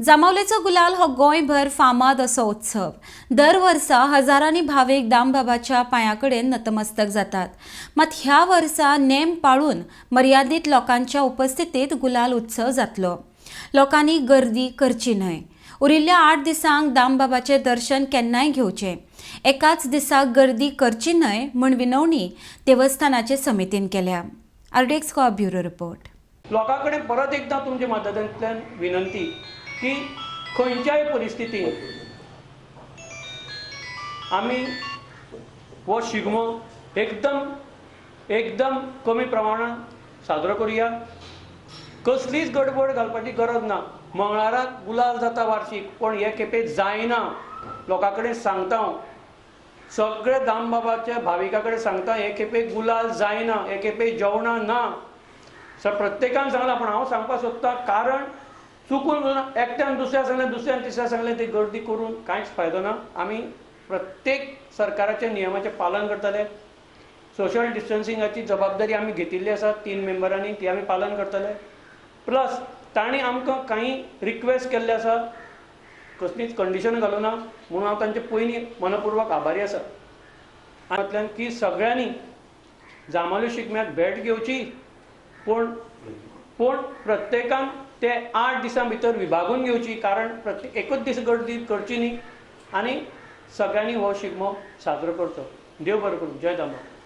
जांबावलेचो गुलाल हो गोंयभर फामाद असो उत्सव. दर वर्सा हजारांनी भावीक दामबाबाच्या पांया कडेन नतमस्तक जातात. मात ह्या वर्सा नेम पाळून मर्यादीत लोकांच्या उपस्थितीत गुलाल उत्सव जातलो. लोकांनी गर्दी करची न्हय. उरिल्ल्या 8 दिसांक दामबाबाचें दर्शन केन्नाय घेवचें, एकाच दिसा गर्दी करची न्हय म्हूण विनवणी देवस्थानाचे समितीन केल्या. RDX Goa bureau report. लोकां कडेन परत एकदां तुमच्या माध्यमांतल्यान विनंती की खंयच्याय परिस्थितींत आमी हो शिगमो एकदम एकदम कमी प्रमाणांत साजरो करुया. कसलीच गडबड घालपाची गरज ना. मंगळाराक गुलाल जाता वार्षीक, पण हे खेपे जायना. लोकां कडेन सांगता हांव, सगळे दामबाबाच्या भाविकां कडेन सांगता, हे खेपे गुलाल जायना, हे खेपे जेवणां ना. सर प्रत्येकान सांगलां, पूण हांव सांगपाक सोदतां, कारण चुकून एकट्यान दुसऱ्या सांगलें, दुसऱ्यान तिसऱ्या सांगलें, ती गर्दी करून कांयच फायदो ना. आमी प्रत्येक सरकाराच्या नियमाचें पालन करतले. सोशल डिस्टन्सिंगाची जबाबदारी आमी घेतिल्ली आसा 3 मेंबरांनी, ती आमी पालन करतले. प्लस तांणी आमकां कांय रिक्वेस्ट केल्ले आसा, कसलीच कंडिशन घालूना, म्हणून हांव तांचे पयलीं मनपूर्वक आभारी आसा. हातूंतल्यान की सगळ्यांनी जांबावले शिगम्याक भेट घेवची, पूण पूण प्रत्येकान ते 8 दिसां भितर विभागून घेवची, कारण प्रत्येक एकूच दीस गर्दी करची न्ही आनी सगळ्यांनी हो शिगमो साजरो करचो. देव बरें करूं. जय दामबाब.